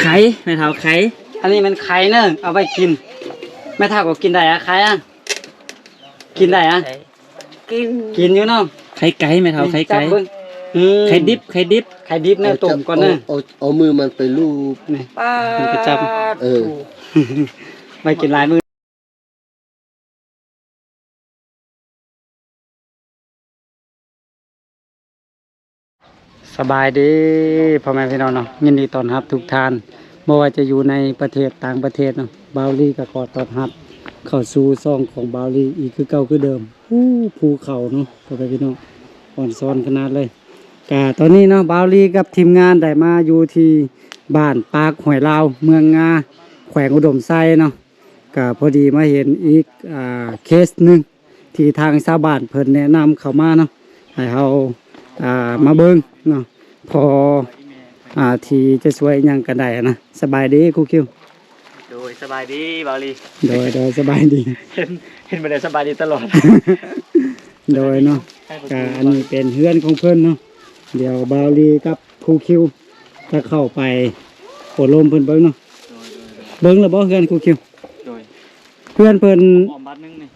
ໄກ່ ແມ່ເຖົ້າ ໄຂ່ ອັນນີ້ແມ່ນໄຂ່ເນີ ເອົາໄວ້ກິນ. ແມ່ເຖົ້າກໍກິນໄດ້ອະ ໄຂ່ອະ ກິນໄດ້ອະ ກິນ ກິນຢູ່ເນາະ. ໄຂ່ໄກ່ ແມ່ເຖົ້າ ໄຂ່ໄກ່ ຈັບເບິ່ງ. ອືມ ໄຂ່ດິບ ໄຂ່ດິບ ໄຂ່ດິບເນີ ຕົ້ມກ່ອນເນີ. ເອົາ ເອົາ ເອົາມືມັນໄປລູບ ນີ້ ປາດ ມັນກໍຈັບ ເອີ ໄວ້ກິນຫຼາຍມື້. ສະບາຍດີພໍ່ແມ່ພີ່ນ້ອງເນາະ ຍິນດີຕ້ອນຮັບທຸກທ່ານ ບໍ່ວ່າຈະຢູ່ໃນປະເທດຕ່າງປະເທດເນາະ. ບ່າວລີກໍຂໍຕ້ອນຮັບເຂົ້າສູ່ຊ່ອງຂອງບ່າວລີອີກຄືເກົ່າຄືເດີມ. ໂອ້ ພູເຂົາເນາະ ພໍ່ແມ່ພີ່ນ້ອງ ອອນຊອນຂະໜາດເລີຍ. ກະຕອນນີ້ເນາະ ບ່າວລີກັບທີມງານໄດ້ມາຢູ່ທີ່ບ້ານປາກຫ້ວຍລາວ ເມືອງງາ ແຂວງອຸດົມໄຊເນາະ. ກະພໍດີມາເຫັນອີກ ອ່າ ເຄສໜຶ່ງທີ່ທາງຊາວບ້ານເພິ່ນແນະນຳເຂົ້າມາເນາະ ໃຫ້ເຮົາ ອ່າ ມາເບິ່ງເນາະ ພໍ ອ່າ ທີ່ຈະຊ່ວຍຫຍັງກັນໄດ້ຫັ້ນນະ. ສະບາຍດີຄູຄິວ. ໂດຍ ສະບາຍດີບ່າວລີ. ໂດຍ ໂດຍ ສະບາຍດີ. ເຫັນ ເຫັນບໍ່ໄດ້ສະບາຍດີຕະຫຼອດ. ໂດຍເນາະ ກະອັນນີ້ເປັນເຮືອນຂອງເພິ່ນເນາະ. ດຽວບ່າວລີກັບຄູຄິວຈະເຂົ້າໄປໂອ້ລົມເພິ່ນເບິ່ງເນາະ. ໂດຍ ໂດຍ ໂດຍ. ເບິ່ງແລ້ວບໍ່ເຮືອນຄູຄິວ? ໂດຍ. ເພື່ອນເພິ່ນ ອ້ອມບາດໜຶ່ງນີ້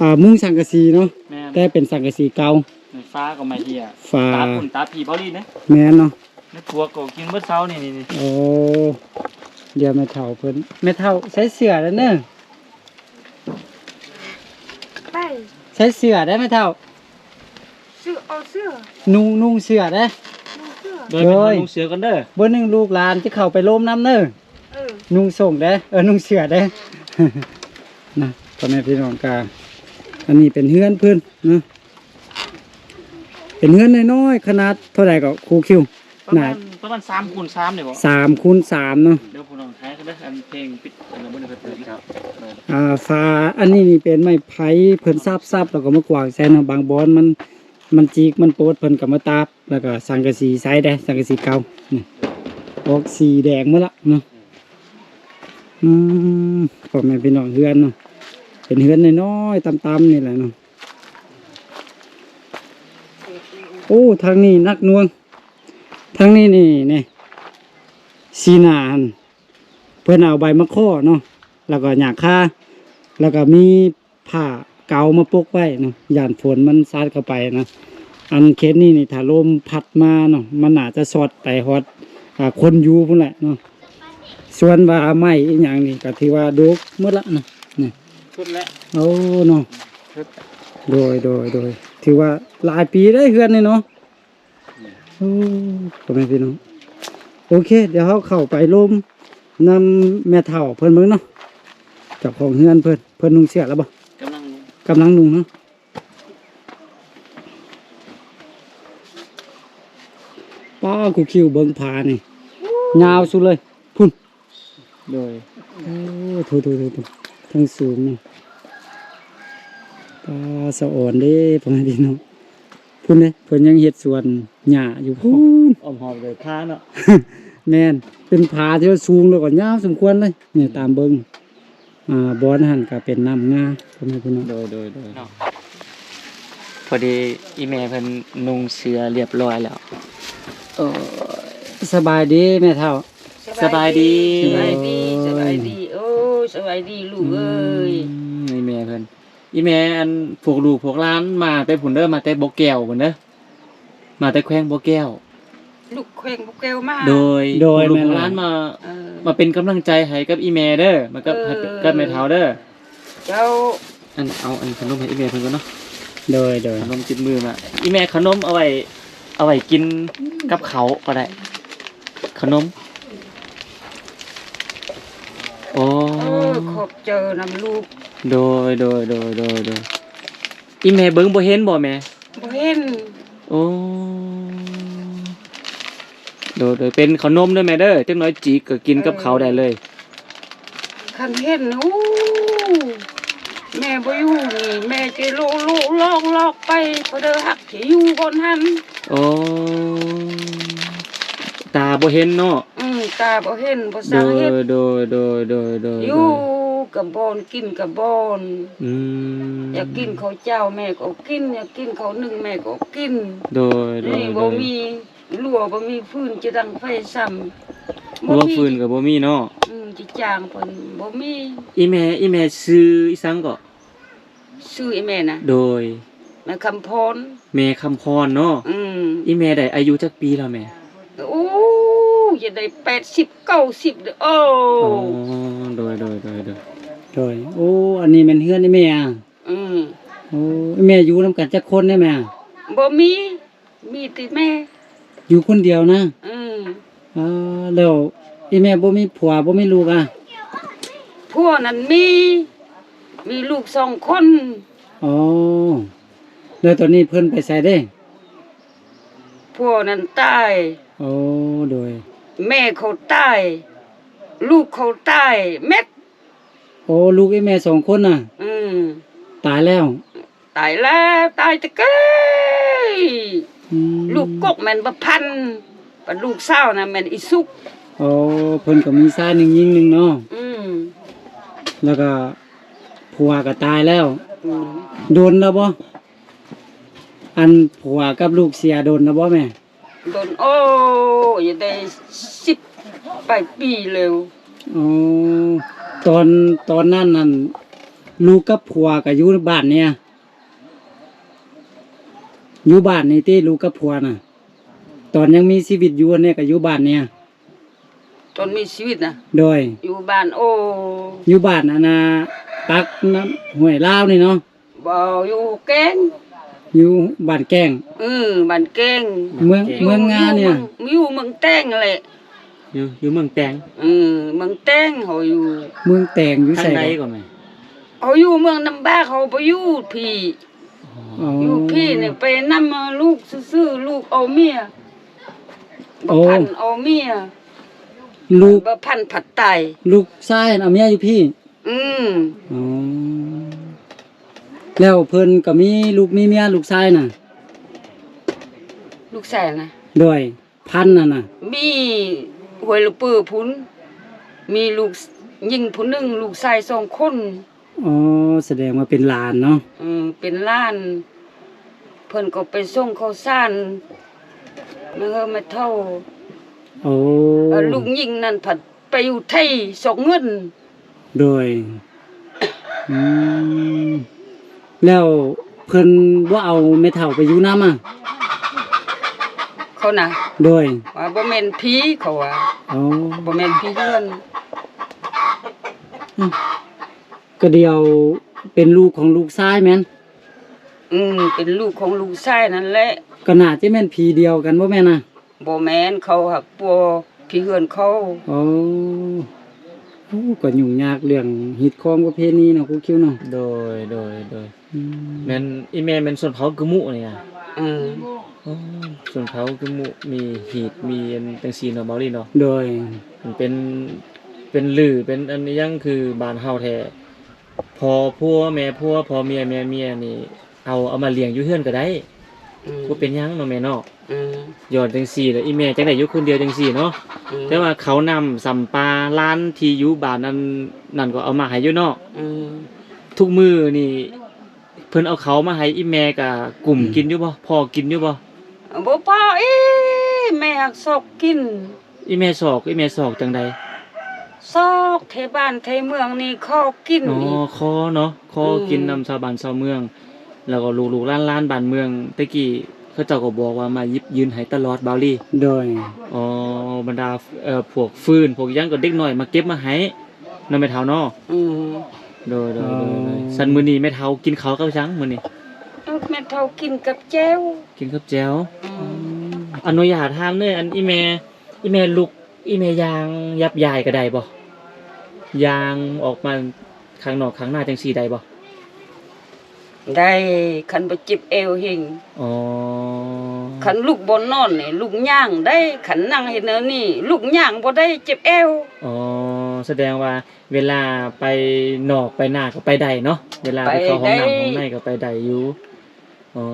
ອ່າ ມຸງສັງກະສີເນາະ. ແມ່ນ ແຕ່ເປັນສັງກະສີເກົ່າ. ແມ່ນ ຝາກໍໄມ້ເຫ້ຍ ຝາ ຕາພຸ້ນຕາພີ່ເບົາລີເດ້. ແມ່ນເນາະ ໃນພວກກໍກິນເບິດເຊົານີ້ ນີ້ ນີ້. ໂອ້ ດຽວແມ່ເຖົ້າເພິ່ນ ແມ່ເຖົ້າໃສ່ເສື້ອແລ້ວເນີ ໃສ່ເສື້ອໄດ້ແມ່ເຖົ້າ. ເສື້ອ ເອົາເສື້ອ ນຸ່ງ ນຸ່ງເສື້ອເດ້. ນຸ່ງເສື້ອ ໂດຍ ໂດຍ ນຸ່ງເສື້ອກ່ອນເດີ. ມື້ໜຶ່ງລູກຫຼານຈະເຂົ້າໄປໂລມນຳເນີ. ເອີ ນຸ່ງສົ່ງເດ້ ເອີ ນຸ່ງເສື້ອເດ້. ນະ ພໍ່ແມ່ພີ່ນ້ອງກະ ອັນນີ້ເປັນເຮືອນເພິ່ນເນາະ ເປັນເຮືອນນ້ອຍໆ ຂະໜາດເທົ່າໃດກໍຄູຄິວ? ປະມານ ໜ້າ ປະມານສາມຄູນສາມນີ້ບໍ? ສາມຄູນສາມເນາະ. ດຽວຜູ້ນ້ອງຖ່າຍກັນເດີ ອັນເພງປິດ ອັນນັ້ນບໍ່ໄດ້ເປີດເລີຍ. ອ່າ ຝາອັນນີ້ນີ້ເປັນໄມ້ໄຜ່ ເພິ່ນສາບໆ ແລ້ວກໍມາກວາງໃສ່ເນາະ. ບາງບ່ອນມັນ ມັນຈິກມັນໂປດ ເພິ່ນກໍມາຕາບ ແລ້ວກໍສັງກະສີໃສ່ເດ້ ສັງກະສີເກົ່ານີ້ ອອກສີແດງໝົດລະເນາະ. ອືມ ພໍ່ແມ່ພີ່ນ້ອງ ເຮືອນເນາະ ເປັນເຮືອນນ້ອຍໆ ຕ່ຳໆ ນີ້ແຫຼະເນາະ. ໂອ້ ທາງນີ້ໜັກໜ່ວງ ທາງນີ້ນີ້ ນີ້ ສີໜ້າຫັ້ນ ເພິ່ນເອົາໃບມະເຄາະເນາະ ແລ້ວກໍຫຍ້າຄາ ແລ້ວກໍມີ ຜ້າກາວມາປົກໄວ້ເນາະ ຢ້ານຝົນມັນສາດເຂົ້າໄປນະ. ອັນເຂດນີ້ນີ້ ຖ້າລົມພັດມາເນາະ ມັນໜ້າຈະຊອດໄປຮອດ ອ່າ ຄົນຢູ່ພຸ້ນແຫຼະເນາະ. ສ່ວນວ່າໄມ້ອີຫຍັງນີ້ ກໍຖືວ່າດົກໝົດລະເນາະ ນີ້ ສຸດແລ້ວ. ໂອ້ ເນາະ ສຸດ. ໂດຍ ໂດຍ ໂດຍ ຖືວ່າຫຼາຍປີເດ້ເຮືອນນີ້ເນາະ. ໂອ້ ພໍ່ແມ່ພີ່ນ້ອງ ໂອເຄ ດຽວເຮົາເຂົ້າໄປລົມນຳແມ່ເຖົ້າເພິ່ນເບິ່ງເນາະ ເຈົ້າຂອງເຮືອນເພິ່ນ. ເພິ່ນນຸ່ງເສື້ອແລ້ວບໍ່? ກຳລັງນຸ່ງ ກຳລັງນຸ່ງເນາະ. ປ້າ ຄູຄິວ ເບິ່ງຜານີ້ ຍາວສຸດເລີຍ ພຸ້ນ. ໂດຍ ໂອ້ ໂຖໆໆໆ ທັງສູງນີ້ ປ້າ ສະອອນເດ້ ພໍ່ແມ່ພີ່ນ້ອງ. ພຸ້ນເດ້ ເພິ່ນຍັງເຮັດສວນຫຍ້າຢູ່ພຸ້ນ ອ້ອມຮອບໂດຍຜາເນາະ. ແມ່ນ ເປັນຜາທີ່ວ່າສູງ ແລ້ວກໍຍາວສົມຄວນເລີຍນີ້ ຕາມເບິ່ງ ອ່າ ບ່ອນຫັ້ນກໍເປັນນ້ຳງາ ພໍ່ແມ່ພີ່ນ້ອງ. ໂດຍໆໆ ເນາະ ພໍດີອີ່ແມ່ເພິ່ນນຸ່ງເສື້ອລຽບຮ້ອຍແລ້ວ. ໂອ້ ສະບາຍດີແມ່ເຖົ້າ. ສະບາຍດີ ສະບາຍດີ ສະບາຍດີ ໂອ້ ສະບາຍດີລູກເອີຍ. ອືມ ອີ່ແມ່ເພິ່ນ ອີ່ແມ່ ອັນ ພວກລູກພວກຫຼານມາແຕ່ພຸ້ນເດີ ມາແຕ່ບໍ່ແກ້ວພຸ້ນເດີ ມາແຕ່ແຂວງບໍ່ແກ້ວ. ລູກແຂວງບໍ່ແກ້ວມາ. ໂດຍ ໂດຍ ພວກລູກພວກຫຼານມາ ເອີ ມາເປັນກຳລັງໃຈໃຫ້ກັບອີ່ແມ່ເດີ ມາກັບ ເອີ ກັບແມ່ເຖົ້າເດີ. ເຈົ້າ ອັນ ເອົາອັນຂະໜົມໃຫ້ອີ່ແມ່ເພິ່ນກ່ອນເນາະ. ໂດຍໆ ຂະໜົມຕິດມືມາ ອີ່ແມ່ ຂະໜົມເອົາໄວ້ ເອົາໄວ້ກິນກັບເຂົ້າກໍໄດ້ ຂະໜົມ. ໂອ້ ເອີ ຂອບໃຈນຳລູກ. ໂດຍໆໆໆ ອີ່ແມ່ເບິ່ງບໍ່ເຫັນບໍ່ແມ່? ບໍ່ເຫັນ. ໂອ້ ໂດຍໆ ເປັນເຂົ້າໜົມເດີແມ່ເດີ ຈັກໜ້ອຍຈິກກໍກິນກັບເຂົ້າໄດ້ເລີຍ. ຄັນເຫັນ ໂອ້ ແມ່ບໍ່ຢູ່ນີ້ ແມ່ຈະໂລໂລລອກລອກໄປ ເພາະເດີຮັກຈະຢູ່ບ່ອນຫັ້ນ. ໂອ້ ຕາບໍ່ເຫັນເນາະ. ອືມ ຕາບໍ່ເຫັນ ບໍ່ສາເຫັນ. ໂດຍໆໆໆໆ ຢູ່ກັບບ່ອນ ກິນກັບບ່ອນ. ອືມ ຢາກກິນເຂົ້າເຈົ້າແມ່ກໍກິນ ຢາກກິນເຂົ້າໜຶ້ງແມ່ກໍກິນ. ໂດຍໆໆ ນີ້ບໍ່ມີ ລົວບໍ່ມີຟືນຈະດັງໄຟຊ້ຳ. ບໍ່ມີ ເຮືອນຟືນກໍບໍ່ມີເນາະ. ອືມ ຈີຈາງເພິ່ນບໍ່ມີ. ອີ່ແມ່ ອີ່ແມ່ຊື່ອີ່ສັງເກາະ? ຊື່ອີ່ແມ່ນະ? ໂດຍ ແມ່ຄຳພອນ. ແມ່ຄຳພອນເນາະ. ອືມ ອີ່ແມ່ໄດ້ອາຍຸຈັກປີແລ້ວແມ່? ໂອ້ ຈະໄດ້ແປດສິບ ເກົ້າສິບເດີ. ໂອ້ ອໍ ໂດຍ ໂດຍ ໂດຍ ໂດຍ ໂດຍ. ໂອ້ ອັນນີ້ແມ່ນເຮືອນອີ່ແມ່ອະ? ອືມ ໂອ້ ແມ່ຢູ່ນຳກັນຈັກຄົນແດ່ແມ່? ບໍ່ມີ ມີແຕ່ແມ່ ຢູ່ຄົນດຽວນະ. ອືມ ອ່າ ແລ້ວອີ່ແມ່ບໍ່ມີຜົວ ບໍ່ມີລູກອະ? ຜົວນັ້ນມີ ມີລູກສອງຄົນ. ອໍ ແລ້ວຕອນນີ້ເພິ່ນໄປໃສເດ້? ຜົວນັ້ນຕາຍ. ໂອ້ ໂດຍ ແມ່ເຂົາຕາຍ ລູກເຂົາຕາຍໝົດ. ໂອ້ ລູກອີ່ແມ່ສອງຄົນນະ? ອືມ ຕາຍແລ້ວ. ຕາຍແລ້ວ ຕາຍແຕ່ໄກ. ອືມ ລູກກົກແມ່ນບັກພັນ ບັດລູກສາວນະແມ່ນອີສຸກ. ໂອ້ ເພິ່ນກໍມີຊາຍໜຶ່ງຍິງໜຶ່ງເນາະ. ອືມ ແລ້ວກໍຜົວກໍຕາຍແລ້ວ. ອືມ ດົນແລ້ວບໍ່? ອັນຜົວກັບລູກເສຍດົນແລ້ວບໍ່ແມ່? ດົນ ໂອ້ ຈະໄດ້ສິບປາຍປີແລ້ວ. ອໍ ຕອນ ຕອນນັ້ນນັ້ນ ລູກກັບຜົວກໍຢູ່ບ້ານນີ້ ຢູ່ບ້ານນີ້ຕິ ລູກກັບຜົວນະ? ຕອນຍັງມີຊີວິດຢູ່ຫັ້ນແດ່ກໍຢູ່ບ້ານນີ້? ຕອນມີຊີວິດນະ? ໂດຍ ຢູ່ບ້ານ ໂອ້ ຢູ່ບ້ານອັນນ່າ ປາກນ້ຳຫ້ວຍລາວນີ້ເນາະ? ບໍ່ ຢູ່ແກ້ງ ຢູ່ບ້ານແກ້ງ. ເອີ ບ້ານແກ້ງ ເມືອງ ເມືອງງານີ້ ຢູ່ເມືອງແຕງຫັ້ນແຫຼະ. ຢູ່ ຢູ່ເມືອງແຕງ. ເອີ ເມືອງແຕງເຮົາຢູ່. ເມືອງແຕງຢູ່ໃສ? ທາງໃດກໍແມ່? ເຮົາຢູ່ເມືອງນ້ຳບາກ ເຮົາບໍ່ຢູ່ພີ້. ອໍ ຢູ່ພີ້ນີ້ໄປນຳລູກຊື່ໆ ລູກເອົາເມຍ. ໂອ້ ບັກພັນເອົາເມຍ. ລູກ ບັກພັນພັດຕາຍ. ລູກຊາຍເອົາເມຍຢູ່ພີ້? ອືມ ອໍ ແລ້ວເພິ່ນກໍມີລູກມີເມຍ ລູກຊາຍນະ? ລູກຊາຍນະ? ໂດຍ ພັນນັ້ນນະ ມີຫ້ວຍລະເປີພຸ້ນ ມີລູກຍິງຜູ້ໜຶ່ງ ລູກຊາຍສອງຄົນ. ອໍ ສະແດງວ່າເປັນຫຼານເນາະ? ອືມ ເປັນຫຼານ. ເພິ່ນກໍໄປສົ່ງເຂົ້າສານມາເຮືອນແມ່ເຖົ້າ. ໂອ້ ເອີ ລູກຍິງນັ້ນພັດໄປຢູ່ໄທຊອກເງິນ. ໂດຍ ອືມ ແລ້ວເພິ່ນບໍ່ເອົາແມ່ເຖົ້າໄປຢູ່ນຳອະ? ເຂົານະ? ໂດຍ ວ່າບໍ່ແມ່ນຜີ ເຂົາວ່າ. ອໍ ບໍ່ແມ່ນຜີເຮືອນ. ອືມ ກະດຽວເປັນລູກຂອງລູກຊາຍແມ່ນ? ອືມ ເປັນລູກຂອງລູກຊາຍນັ້ນແຫຼະ. ກໍໜ້າຈະແມ່ນຜີດຽວກັນບໍ່ແມ່ນນະ? ບໍ່ແມ່ນ ເຂົາຫາກປົວຜີເຮືອນເຂົາ. ອໍ ໂອ້ ກໍຫຍຸ້ງຍາກເລື່ອງຮີດຄອງປະເພນີເນາະ ຄູຄິວເນາະ. ໂດຍ ໂດຍ ໂດຍ. ອືມ ແມ່ນ ອີ່ແມ່ແມ່ນຊົນເຜົ່າກຶມຸນີ້ຫວາ? ອືມ ໂອ້ ຊົນເຜົ່າກຶມຸມີຮີດມີອັນຈັ່ງຊີ້ເນາະ ເບົາລີເນາະ. ໂດຍ ມັນເປັນ ເປັນລື ເປັນອັນຫຍັງຄືບ້ານເຮົາແທ້. ພໍ່ຜົວແມ່ຜົວ ພໍ່ເມຍແມ່ເມຍນີ້ ເອົາ ເອົາມາລ້ຽງຢູ່ເຮືອນກໍໄດ້. ອືມ ບໍ່ເປັນຫຍັງເນາະແມ່ເນາະ. ອືມ ຍ້ອນຈັ່ງຊີ້ແຫຼະ ອີ່ແມ່ຈັ່ງໄດ້ຢູ່ຄົນດຽວຈັ່ງຊີ້ເນາະ. ອືມ ແຕ່ວ່າເຂົ້ານ້ຳສຳປາ ຫຼານທີ່ຢູ່ບ້ານນັ້ນ ນັ້ນກໍເອົາມາໃຫ້ຢູ່ເນາະ. ອືມ ທຸກມື້ນີ້ເພິ່ນເອົາເຂົ້າມາໃຫ້ ອີ່ແມ່ກໍກຸ້ມ ອືມ ກິນຢູ່ບໍ່? ພໍກິນຢູ່ບໍ່? ບໍ່ພໍອີກ ແມ່ຫາກຊອກກິນ. ອີ່ແມ່ຊອກ ອີ່ແມ່ຊອກຈັ່ງໃດ? ຊອກເທບ້ານເທເມືອງນີ້ຂໍກິນ. ອໍ ອີກ ຂໍເນາະ ຂໍ ອືມ ກິນນຳຊາວບ້ານຊາວເມືອງ ແລ້ວກໍລູກໆຫຼານໆບ້ານເມືອງ ແຕ່ກີ້ເຂົາເຈົ້າກໍບອກວ່າມາຢິບຢືນໃຫ້ຕະຫຼອດ ເບົາລີ. ໂດຍ ອໍ ບັນດາ ເອີ ພວກຟືນພວກຫຍັງກໍເດັກນ້ອຍມາເກັບມາໃຫ້ເນາະ ແມ່ເຖົ້າເນາະ. ອືມ ໂດຍໆ ອໍ ໂດຍໆ. ຊັ້ນມື້ນີ້ແມ່ເຖົ້າກິນເຂົ້າກັບຫຍັງມື້ນີ້? ເອີ ແມ່ເຖົ້າກິນກັບແຈ່ວ. ກິນກັບແຈ່ວ. ອືມ ອະນຸຍາດຖາມເດີ ອັນອີ່ແມ່ ອີ່ແມ່ລຸກ ອີ່ແມ່ຍ່າງຍັບຢາຍກໍໄດ້ບໍ່? ຍ່າງອອກມາຂ້າງນອກຂ້າງນາຈັ່ງຊີ້ໄດ້ບໍ່? ໄດ້ ຄັນບໍ່ເຈັບແອວເຮັງ. ອໍ ຄັນລຸກບໍ່ນອນນີ້ ລຸກຍ່າງໄດ້. ຄັນນັ່ງເຮັດແນວນີ້ ລຸກຍ່າງບໍ່ໄດ້ ເຈັບແອວ. ອໍ ສະແດງວ່າເວລາໄປນອກໄປນາກໍໄປໄດ້ເນາະ? ເວລາໄປເຂົ້າຫ້ອງນ້ຳ ໄປໄດ້ ຫ້ອງໃນກໍໄປໄດ້ຢູ່. ອໍ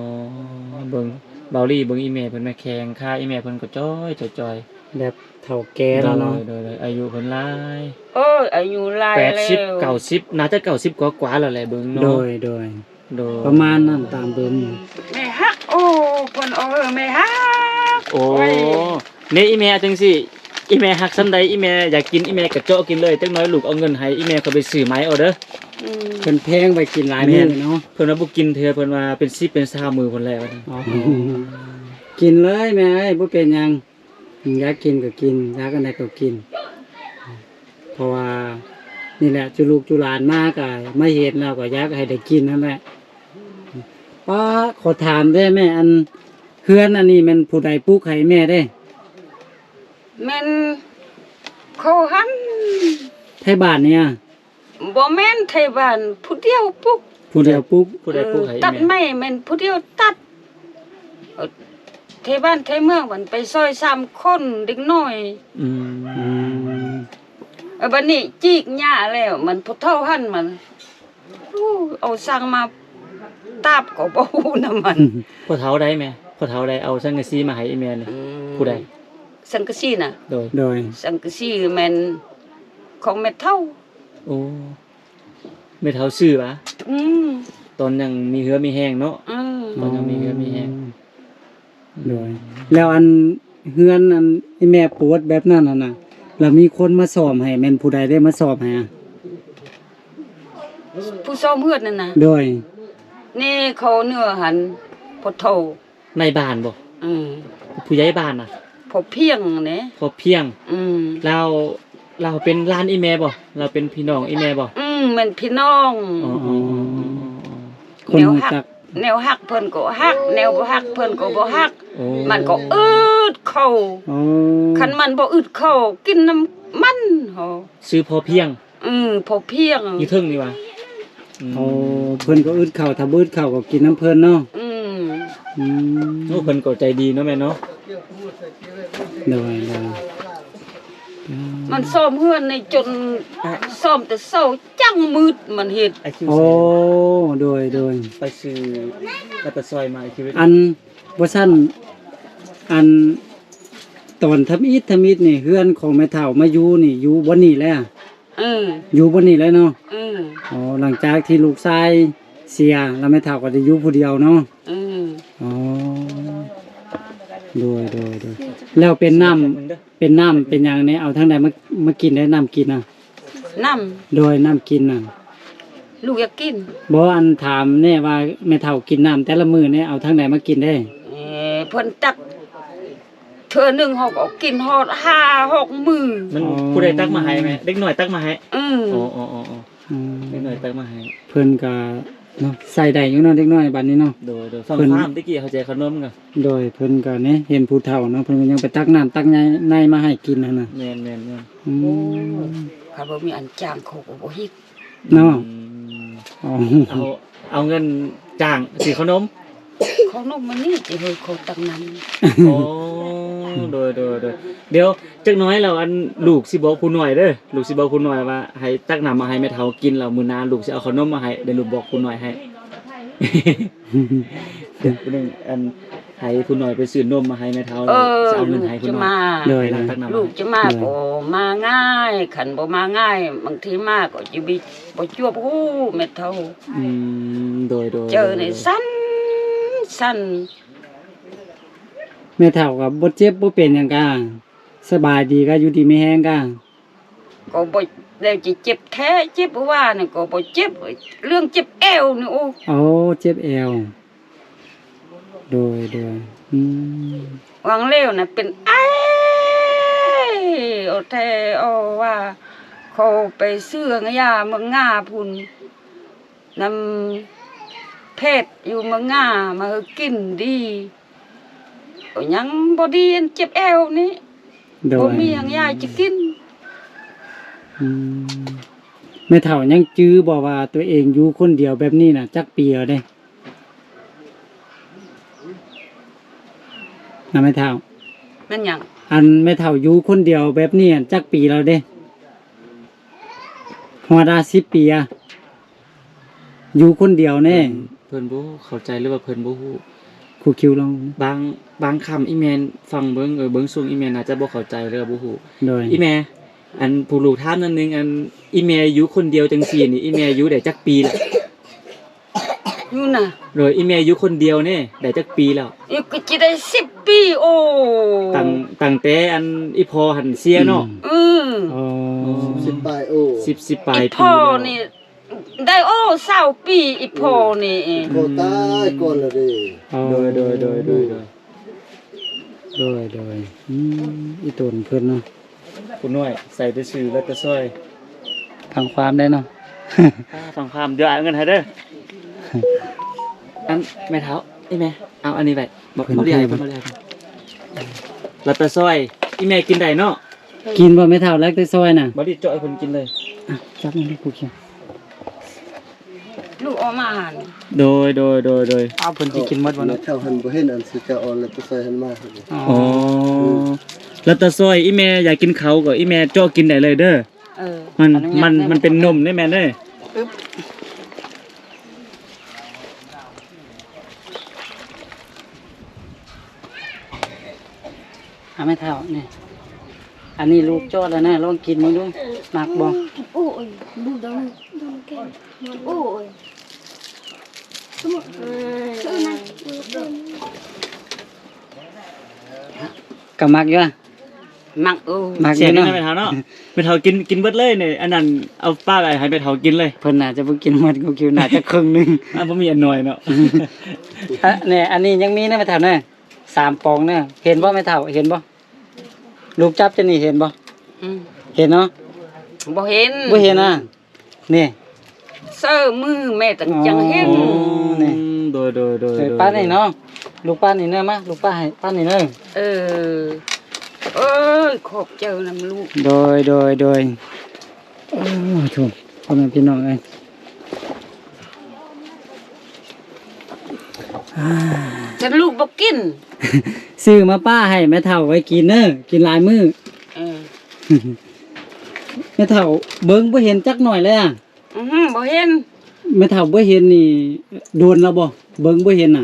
ເບິ່ງເບົາລີ ເບິ່ງອີ່ແມ່ເພິ່ນແມ່ແຂງຂາ ອີ່ແມ່ເພິ່ນກໍຈ່ອຍໆ ແບບເຖົ້າແກ່ແລ້ວເນາະ. ໂດຍໆ ອາຍຸເພິ່ນຫຼາຍ. ເອີຍ ອາຍຸຫຼາຍແລ້ວ ແປດສິບ ເກົ້າສິບ ໜ້າຈະເກົ້າສິບກວ່າໆແລ້ວແຫຼະ ເບິ່ງເນາະ. ໂດຍໆ ໂດຍ ປະມານນັ້ນຕາມເບິ່ງ. ແມ່ຮັກ ໂອ້ ເພິ່ນ ໂອ້ ແມ່ຮັກ. ໂອ້ ໂອ້ຍ ນີ້ອີ່ແມ່ຈັ່ງຊີ້ ອີ່ແມ່ຮັກສ່ຳໃດ ອີ່ແມ່ຢາກກິນ ອີ່ແມ່ກະເຈາະກິນເລີຍ. ຈັກໜ້ອຍລູກເອົາເງິນໃຫ້ ອີ່ແມ່ຂ້ອຍໄປຊື້ໃໝ່ເອົາເດີ. ອືມ ເພິ່ນແພງໄວ້ກິນຫຼາຍມື້ເນາະ. ເພິ່ນວ່າບໍ່ກິນເທື່ອ ເພິ່ນວ່າເປັນສິບເປັນຊາວມື້ພຸ້ນແລ້ວ. ອໍ ກິນເລີຍແມ່ເອີຍ ບໍ່ເປັນຫຍັງ. ຢາກກິນກໍກິນ ຢາກອັນໃດກໍກິນ ເພາະວ່ານີ້ແຫຼະ ຈຸລູກຈຸຫຼານມາກໍມາເຮັດແລ້ວກໍຢາກໃຫ້ໄດ້ກິນຫັ້ນແຫຼະ. ປ້າ ຂໍຖາມແດ່ແມ່ ອັນເຮືອນອັນນີ້ແມ່ນຜູ້ໃດປຸກໃຫ້ແມ່ເດ້? ແມ່ນເຂົາຫັ້ນ ໄທບ້ານນີ້. ບໍ່ແມ່ນໄທບ້ານ ຜູ້ດຽວປຸກ. ຜູ້ດຽວປຸກ. ຜູ້ໃດປຸກໃຫ້ ເອີ ຕັດໄມ້ແມ່ນຜູ້ດຽວຕັດ. ເອີ ໄທບ້ານໄທເມືອງມັນໄປຊ່ອຍສາມຄົນເດັກນ້ອຍ. ອືມ ອືມ ເອີ ບັດນີ້ຈີກຫຍ້າແລ້ວ ມັນຜູ້ເຖົ້າຫັ້ນມັນ ໂອ້ ເອົາສັງມາຕາບກໍບໍ່ຮູ້ນຳມັນ. ພໍ່ເຖົ້າໃດແມ່? ພໍ່ເຖົ້າໃດເອົາສັງກະສີມາໃຫ້ອີ່ແມ່ນີ້? ອືມ ຜູ້ໃດ? ສັງກະສີນະ? ໂດຍ ໂດຍ ສັງກະສີແມ່ນຂອງແມ່ເຖົ້າ. ໂອ້ ແມ່ເຖົ້າຊື້ຫວາ? ອືມ ຕອນຍັງມີເຫື່ອມີແຮງເນາະ. ອືມ ຕອນຍັງມີເຫື່ອມີແຮງ. ໂດຍ ແລ້ວອັນເຮືອນອັນອີ່ແມ່ປວດແບບນັ້ນຫັ້ນນະ ແລ້ວມີຄົນມາສ້ອມໃຫ້ ແມ່ນຜູ້ໃດໄດ້ມາສ້ອມໃຫ້ອະ? ຜູ້ສ້ອມເຮືອນນັ້ນນະ? ໂດຍ ນີ້ເຂົາເໜືອຫັ້ນ ພໍ່ເຖົ້າ ນາຍບ້ານບໍ່? ອືມ ຜູ້ໃຫຍ່ບ້ານນະ? ພໍ່ພຽງເດ້. ພໍ່ພຽງ. ອືມ ລາວ ລາວເປັນຫຼານອີ່ແມ່ບໍ່? ລາວເປັນພີ່ນ້ອງອີ່ແມ່ບໍ່? ອືມ ແມ່ນພີ່ນ້ອງ. ອໍ ອືມ ຄົນຮູ້ຈັກ ແນວຮັກເພິ່ນກໍຮັກ ແນວບໍ່ຮັກເພິ່ນກໍບໍ່ຮັກ. ໂອ້ ມັນກໍອຶດເຂົ້າ. ອໍ ຄັນມັນບໍ່ອຶດເຂົ້າ ກິນນຳມັນ. ໂຫ ຊື່ພໍ່ພຽງ. ອືມ ພໍພຽງ ຢູ່ເທິງນີ້ຫວາ? ອືມ ໂອ້ ເພິ່ນກໍອຶດເຂົ້າ ຖ້າບໍ່ອຶດເຂົ້າກໍກິນນຳເພິ່ນເນາະ. ອືມ ອືມ ໂອ້ ເພິ່ນກໍໃຈດີເນາະແມ່ເນາະ. ໂດຍ ໂດຍ ມັນສ້ອມເຮືອນໃນຈົນ ອະ ສ້ອມແຕ່ເຊົ້າຈັງມືດມັນເຮັດ. ໂອ້ ໂດຍ ໂດຍ ໄປຊື້ແລ້ວກໍຊ່ອຍມາ ອັນ ບໍ່ຊັ້ນ ອັນ ຕອນທຳອິດທຳອິດນີ້ ເຮືອນຂອງແມ່ເຖົ້າມາຢູ່ນີ້ ຢູ່ບ່ອນນີ້ແຫຼະ? ເອີ ຢູ່ບ່ອນນີ້ແຫຼະເນາະ. ເອີ ອໍ ຫຼັງຈາກທີ່ລູກຊາຍເສຍ ແລ້ວແມ່ເຖົ້າກໍໄດ້ຢູ່ຜູ້ດຽວເນາະ. ເອີ ອໍ ໂດຍ ໂດຍ ໂດຍ ແລ້ວເປັນນ້ຳ ເປັນນ້ຳເປັນຫຍັງແດ່ ເອົາທາງໃດມາ ມາກິນໄດ້ ນ້ຳກິນນະ? ນ້ຳ ໂດຍ ນ້ຳກິນນະ ລູກຢາກກິນ. ບໍ່ ອັນ ຖາມແດ່ວ່າແມ່ເຖົ້າກິນນ້ຳແຕ່ລະມື້ນີ້ ເອົາທາງໃດມາກິນເດ້? ເອີ ເພິ່ນຕັກເທື່ອໜຶ່ງ ເຮົາກໍກິນຮອດຫ້າຫົກມື້. ມັນ ອໍ ຜູ້ໃດຕັກມາໃຫ້ແມ່? ເດັກນ້ອຍຕັກມາໃຫ້? ອືມ ອໍ ອໍ ອືມ ເດັກນ້ອຍຕັກມາໃຫ້. ເພິ່ນກໍເນາະ ໃຊ້ໄດ້ຢູ່ເນາະ ເດັກນ້ອຍບັດນີ້ເນາະ. ໂດຍ ໂດຍ ເພິ່ນ ຟັງຄວາມແຕ່ກີ້ເຂົ້າໃຈຂະໜົມກໍ ໂດຍ ເພິ່ນກໍນີ້ ເຫັນຜູ້ເຖົ້າເນາະ ເພິ່ນກໍຍັງໄປຕັກນ້ຳຕັກໃນ ໃນມາໃຫ້ກິນຫັ້ນນະ. ແມ່ນ ແມ່ນ ແມ່ນ. ອືມ ໂອ້ ຄັນບໍ່ມີອັນຈ້າງເຂົາກໍບໍ່ເຮັດເນາະ. ອືມ ອໍ ເອົາ ເອົາເງິນຈ້າງຊື້ເຂົ້າໜົມ. ເຂົ້າໜົມມື້ນີ້ຊິເຮີເຂົາຕັກນ້ຳ. ໂອ້ ໂດຍ ໂດຍ ໂດຍ ດຽວຈັກໜ້ອຍແລ້ວ ອັນ ລູກຊິບອກຜູ້ນ້ອຍເດີ ລູກຊິບອກຜູ້ນ້ອຍວ່າໃຫ້ຕັກນ້ຳມາໃຫ້ແມ່ເຖົ້າກິນ ແລ້ວມື້ໜ້າລູກຊິເອົາເຂົ້າໜົມມາໃຫ້ ດຽວລູກບອກຜູ້ນ້ອຍໃຫ້. ດຽວຜູ້ໜຶ່ງ ອັນ ໃຫ້ຜູ້ນ້ອຍໄປຊື້ນົມມາໃຫ້ແມ່ເຖົ້າ ເອີ ຊິເອົາເງິນໃຫ້ຜູ້ນ້ອຍ. ໂດຍ ໃຫ້ລາວຕັກນ້ຳ ລູກຈະມາ ໂດຍ ກໍມາງ່າຍ ຄັນບໍ່ມາງ່າຍ ບາງທີມາກໍຈະບໍ່ ບໍ່ຈວບຮູ້ແມ່ເຖົ້າ. ອືມ ໂດຍ ໂດຍ ເຈີນີ້ ໂດຍ ສັ່ນ ສັ່ນ. ແມ່ເຖົ້າກໍບໍ່ເຈັບບໍ່ເປັນຫຍັງກະ ສະບາຍດີກະ ຢູ່ດີມີແຮງກະ. ກໍບໍ່ໄດ້ຈະເຈັບແທ້ ເຈັບວ່ານີ້ກໍບໍ່ເຈັບ ເລື່ອງເຈັບແອວນີ້ ໂອ້ ໂອ້ ເຈັບແອວ. ໂດຍ ໂດຍ ອືມ ຫວ່າງແລ້ວນະເປັນໄອ ເອົາແທ້ ເອົາວ່າ ເຂົາໄປຊື້ຢາເມືອງງາພຸ້ນ ນຳແພດຢູ່ເມືອງງາມາໃຫ້ກິນດີ ກໍຍັງບໍ່ດີ ອັນເຈັບແອວນີ້. ໂດຍ ບໍ່ມີຫຍັງຢາກຈະກິນ. ອືມ ແມ່ເຖົ້າຍັງຈື່ບໍ່ວ່າຕົວເອງຢູ່ຄົນດຽວແບບນີ້ນະ ຈັກປີແລ້ວເດ້ ນະແມ່ເຖົ້າ? ແມ່ນຫຍັງ? ອັນແມ່ເຖົ້າຢູ່ຄົນດຽວແບບນີ້ ຈັກປີແລ້ວເດ້? ຮອດ ອາ ສິບປີອະ ຢູ່ຄົນດຽວແນ່. ເພິ່ນ ເພິ່ນບໍ່ເຂົ້າໃຈ ຫຼືວ່າເພິ່ນບໍ່ຮູ້? ຄູຄິວລອງ ບາງ ບາງຄຳອີ່ແມ່ຟັງເບິ່ງ ເອີ ເບິ່ງຊ່ວງອີ່ແມ່ໜ້າຈະບໍ່ເຂົ້າໃຈ ຫຼືວ່າບໍ່ຮູ້. ໂດຍ ອີ່ແມ່ ອັນ ຜູ້ລູກຖາມໜ້ອຍໜຶ່ງ ອັນ ອີ່ແມ່ຢູ່ຄົນດຽວຈັ່ງຊີ້ນີ້ ອີ່ແມ່ຢູ່ໄດ້ຈັກປີລະ? ຢູ່ນະ. ໂດຍ ອີແມ່ຢູ່ຄົນດຽວນີ້ໄດ້ຈັກປີແລ້ວ? ອີກກໍຈະໄດ້ສິບປີ. ໂອ້ ຕັ້ງ ຕັ້ງແຕ່ອັນອີພໍ່ຫັ້ນເສຍເນາະ. ອືມ ອໍ ສິບ ສິບປາຍ ໂອ້ ສິບ ສິບປາຍປີ. ອີພໍ່ນີ້ໄດ້ ໂອ້ ຊາວປີ ອີພໍ່ນີ້. ພໍ່ຕາຍກ່ອນແລ້ວເດ້. ອໍ ໂດຍ ໂດຍ ໂດຍ ໂດຍ ໂດຍ ໂດຍ ໂດຍ. ອືມ ອີຕົນເພິ່ນເນາະ. ຜູ້ນ້ອຍໃສ່ແຕ່ຊື່ລັດຕະຊອຍ. ຟັງຄວາມໄດ້ເນາະ. ອ່າ ຟັງຄວາມ ດຽວອ້າຍເອົາເງິນໃຫ້ເດີ. ອັນ ແມ່ເຖົ້າ ອີແມ່ ເອົາອັນນີ້ໄວ້. ບໍ່ ບໍ່ໄດ້ໃຫ້ເພິ່ນ ບໍ່ໄດ້ໃຫ້ເພິ່ນ. ລັດຕະຊອຍ ອີແມ່ກິນໄດ້ເນາະ? ກິນບໍ່ແມ່ເຖົ້າ ລັດຕະຊອຍນະ? ບໍ່ໄດ້ເຈາະໃຫ້ເພິ່ນກິນເລີຍ. ອ່ະ ຈັບມັນດູຜູ້ຂຽນ. ລູກເອົາມາຫັ້ນ. ໂດຍ ໂດຍ ໂດຍ ໂດຍ. ອ້າວ ເພິ່ນຊິກິນໝົດບໍ່ເນາະ? ແມ່ເຖົ້າຫັ້ນບໍ່ເຫັນອັນຊິຈະເອົາລັດຕະຊອຍຫັ້ນມາ. ອໍ ອໍ ລັດຕະຊອຍ ອີແມ່ຢາກກິນເຂົ້າກໍອີແມ່ເຈາະກິນໄດ້ເລີຍເດີ. ເອີ ມັນ ມັນ ມັນເປັນນົມເດ້ແມ່ເດີ. ອາ ແມ່ເຖົ້ານີ້ ອັນນີ້ລູກຈອດແລ້ວນະ ລອງກິນເບິ່ງດູ ມັກບໍ່? ໂອ້ຍ ກໍມັກຢູ່. ມັກ ໂອ້ ມັກຢູ່ເນາະ ແມ່ເຖົ້າເນາະ. ແມ່ເຖົ້າກິນ ກິນເບິດເລີຍນີ້. ອັນນັ້ນເອົາປາກໄວ້ໃຫ້ແມ່ເຖົ້າກິນເລີຍ. ເພິ່ນໜ້າຈະບໍ່ກິນໝົດ ກໍຄິດວ່າໜ້າຈະເຄິ່ງໜຶ່ງ. ອ່າ ບໍ່ມີອັນໜ້ອຍເນາະ. ອະ ແນ່ ອັນນີ້ຍັງມີນະແມ່ເຖົ້ານະ ສາມປອງນະ. ເຫັນບໍ່ແມ່ເຖົ້າ ເຫັນບໍ່? ລູກຈັບຈັ່ງນີ້ເຫັນບໍ່? ອືມ ເຫັນເນາະ. ບໍ່ເຫັນ ບໍ່ເຫັນນະ. ນີ້ ເຊີມືແມ່ຕັ້ງຈັ່ງເຫັນ. ອໍ ນີ້ ໂດຍ ໂດຍ ໂດຍ ເອີ ໂດຍ ປ້ານີ້ເນາະ ລູກປ້ານີ້ເນີ ມາ ລູກປ້າໃຫ້ ປ້ານີ້ເນີ. ເອີ ເອີຍ ຂອບໃຈນຳລູກ. ໂດຍ ໂດຍ ໂດຍ. ໂອ້ ໂທ້ ພໍ່ແມ່ພີ່ນ້ອງເອີຍ ອ່າ ແຕ່ລູກບໍ່ກິນ. ຊື້ມາປ້າໃຫ້ແມ່ເຖົ້າໄວ້ກິນເນີ ກິນຫຼາຍມື້. ເອີ ແມ່ເຖົ້າເບິ່ງບໍ່ເຫັນຈັກໜ້ອຍເລີຍອະ. ອືຮຶ ບໍ່ເຫັນ. ແມ່ເຖົ້າບໍ່ເຫັນນີ້ດົນແລ້ວບໍ່? ເບິ່ງບໍ່ເຫັນນະ